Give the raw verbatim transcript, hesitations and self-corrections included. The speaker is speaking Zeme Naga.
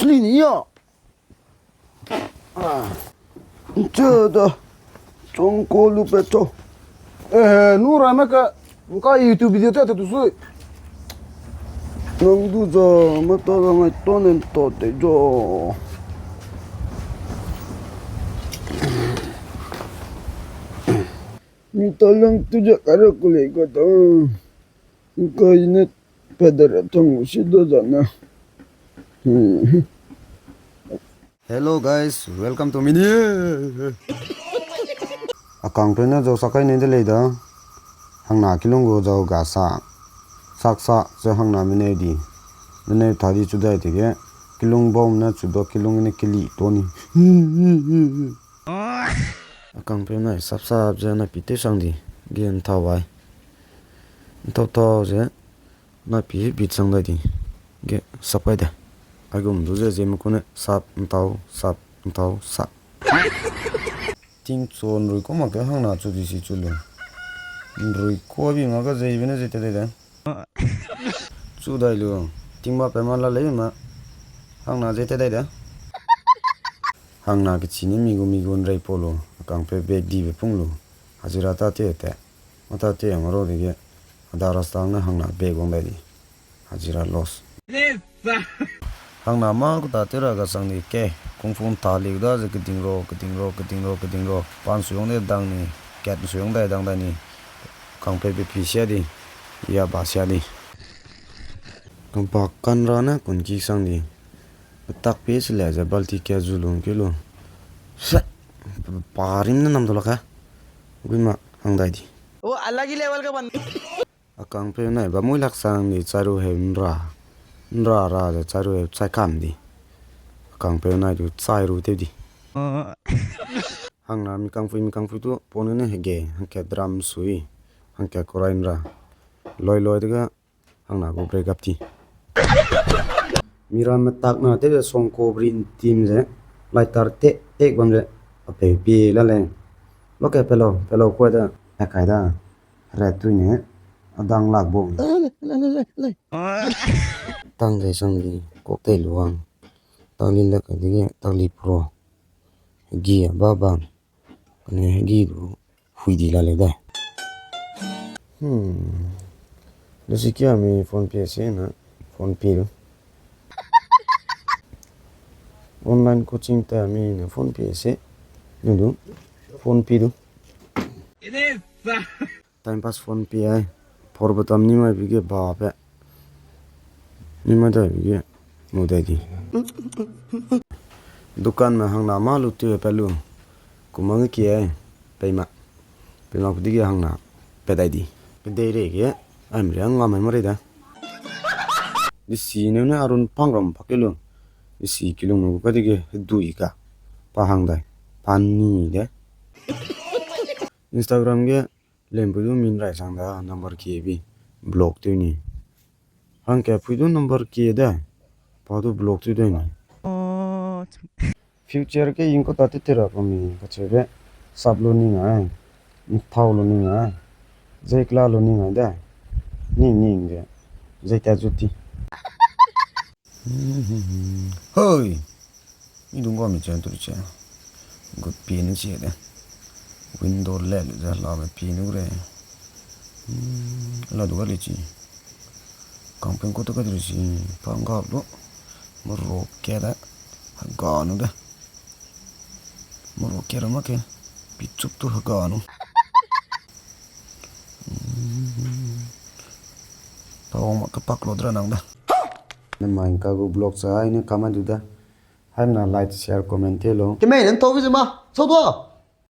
Ni ya. Ah. Nche da. Chongko lu pe cho. Eh, nu ra me ka, ka YouTube video te te tu sui. Nang du za, ma ta da ngai to nen to te jo. Mi ta lang tu ja ka ra ku le ka ta. Nka ine pe da ra tang si do za na. Hmm. Hello guys, welcome to Mini. Akangpeu ne zau sakai ne de lei da. Hangna kilung gu zau ga sa. Sak sa ze hangna meneu di. Meneu ta di chu dai dige. Kilung bau ne chu do kilung ne kili to ni. Akangpeu nai sap sap ze na pi tew sang di. Ge ntau wai. Ntau tau ze. Na pi bit sang dai di. Ge sap kai de. Aigum du ze ze me kune sap ntau, sap ntau, sap. Ting chu nrui ko ma ke hangna chu di si chu lu. Nrui ko bi ma ka ze ibe ne ze te dai de. Chu dai lu. Ting ma pe ma la lei ma. Hangna ze te dai de. Hangna ke chi ne mi gu mi gu nrei po lu. Akangpeu bek di be pung lu. Hajira ta te te. Ma ta te ma ro de ge. Ada rasta ne hangna bek wang dai di. Hajira loss. Hangna ma ku ta te ra ga sang di ke. Kung fu ta liu da ze keding ro, keding ro, keding ro, keding ro. Pan suyong de dang ni, kat suyong dai dang dai ni. Kangpeu be pi sia di, ya ba sia di. Kangpa kan ra ne kun ki sang di. Petak pe se le ze balti ke zu lung ke lu. Se, pa rim ne nam do la ka. Gui ma hang dai di. वो अलग ही लेवल का बंदा। Akangpeu nai ba mui lak sang di chai ru heu nra. Nra ra ze chai ru heu chai kam di. Akangpeu nai du chai ru tew di. Hangna mi kangpui mi kangpui tu pon ne hege, hangke drum sui, hangke korai nra. Loi loi dege hangna gu break up ti. Mira metak na tew ze song ko brin tim ze, lighter te, te bam ze, apeu pie la lei. Loke pelo, pelo kua da, a kai da. Red tui ne, adang lak bo. Tang dai sang di, kok tei luang. Tang li lak di, tang li pro. Gi a ba bang. Kane gi du, hui di la lei da. Hmm. Lu si kia mi phone pie se na, phone pie du. Online coaching ta mi na phone pie se. Lu du, phone pie du. Time pass phone pi ai. Por batam ni mai bige ba pe. Ni mai dai bige. Mu dai di. Dukan me hangna ma lu tu pe lu. Kumang ki ai. Pei ma. Pei ma ku dige hangna. Pe dai di. Pe dai re ge. Am ria nga mai ma re da. Di si ne ne arun pang ram pa ke lu. Di si kilung nu ka dige. Dui ka. Pa hang dai. Pa ni de. Instagram ge. Lempui du min rai sang da number kie bi block tew ni. Hangke pui du number kie da. Pa du block tew dai ni. Future ke ingkau ta te tera pa mi kacheube sap lu ning ai. Mthau lu ning ai. Zeikla lu ning ai da. Ning ning ge. Zeita zuti. Hoi. Mi dung ga mi chen tu che. Gu pie ni che de. Window le lu ze la be pie ni re. Hmm, la du ga le chi. Kangpeng ko to ka du chi. Pang ga lu. Mo ro ke da. Ga nu da. Mo ro ke ra ma ke. Pi chup tu ga nu. Hmm. Pau ma ka pak lo dra nang da. Ne mai ka gu blog sa ai ne comment du da. Haimna like, share, comment te lo. Kemei nen tau bi ze ma, sau dua.